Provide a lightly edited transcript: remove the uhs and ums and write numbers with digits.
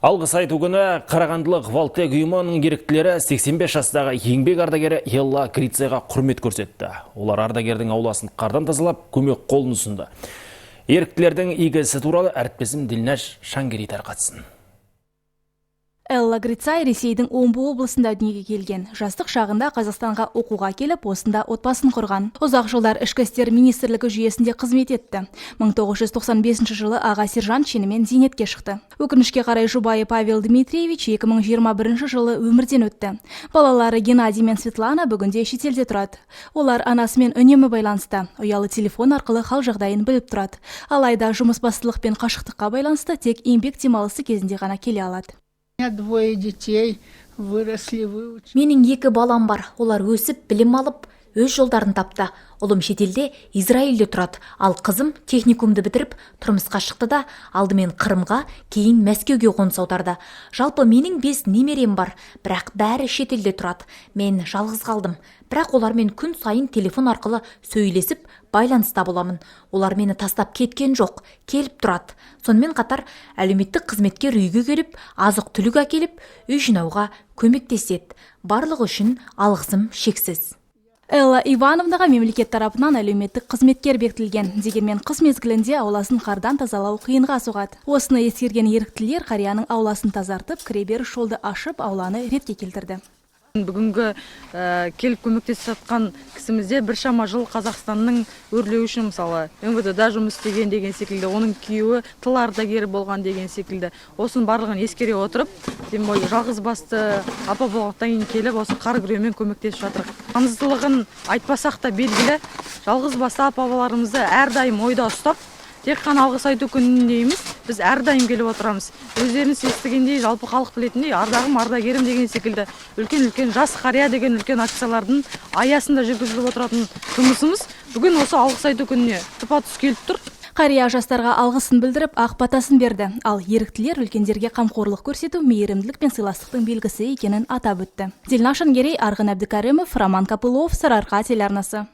Алғыс айту күні қарағандылық «Валтек» ұйымының еріктілері 85 жастағы еңбек ардагері Елла Грицайға құрмет көрсетті. Олар ардагердің ауласын қардан тазалап, көмек қолын ұсынды. Еріктілердің игі ісі туралы әріптесім Дилнаш Шангерей тарқатсын. Элла Грицай Ресейдің Омбы облысында дүниеге келген. Жастық шағында Қазақстанға оқуға келіп, осында отбасын құрған. Ұзақ жылдар Ішкі істер министрлігі жүйесінде қызмет етті. 1995 жылы аға сержант шенімен зейнетке шықты. Өкінішке қарай, жұбайы Павел Дмитриевич 2021 жылы өмірден өтті. Балалары Геннадий мен Светлана бүгінде шетелде тұрады. Олар анасымен үнемі байланыста, ұялы телефон арқылы хал жағдайын біліп тұрады. Алайда жұмысбастылық пен қашықтыққа байланысты тек еңбек демалысы кезінде ғана келе алады. У меня двое детей выросли, выучили. Менің екі балам бар. Олар өсіп, білім алып, өз жолдарын тапты. Ұлым шетелде, Израильде тұрады. Ал қызым техникумды бітіріп, тұрмысқа шықты да, алдымен Қырымға, кейін Мәскеуге қоныс аударды. Жалпы менің бес немерем бар, бірақ бәрі шетелде тұрады. Мен жалғыз қалдым. Бірақ олармен күн сайын телефон арқылы сөйлесіп, байланыста боламын. Олар мені тастап кеткен жоқ, келіп тұрады. Сонымен қатар әлеуметтік қызметкер үйге келіп, азық түлік әкеліп, үй жинауға көмектеседі. Барлығы үшін алғысым шексіз. Элла Ивановнаға мемлекет тарапынан әлеуметтік қызметкер бекітілген. Дегенмен қыс мезгілінде ауласын қардан тазалау қиынға соғады. Осыны ескерген еріктілер қарияның ауласын тазартып, кіреберіс жолды ашып, ауланы ретке келтірді. Бүгінгі келіп көмектесіп жатқан кісіміз де біршама жыл Қазақстанның өрлеуі үшін, мысалы, МВД да жұмыс істеген деген секілді, оның күйеуі тыл ардагері болған деген секілді. Осының барлығын ескере отырып, тем более жалғыз басты апа болғаннан кейін, келіп осы қар күреумен көмектесіп жатыр. Маңыздылығын айтпасақ та белгілі, жалғыз басты апа бабаларымызды әрдайым ойда ұстап, тек қана Алғыс айту күнінде емес, біз әрдайым келіп отырамыз. Өздеріңіз естігендей, жалпы халық білетіндей, «Ардағым, ардагерім» деген секілді үлкен үлкен «Жас қария» деген үлкен акциялардың аясында жүргізіліп отыратын жұмысымыз бүгін осы Алғыс айту күніне тұпа тұс келіп тұр. Қария жастарға алғысын білдіріп, ақ батасын берді. Ал еріктілер үлкендерге қамқорлық көрсету мейірімділік пен сыйластықтың белгісі екенін атап өтті. Дилнаш Шангерей, Арғын Әбдікәрімов, Роман Копылов, «Сарыарқа» телеарнасы.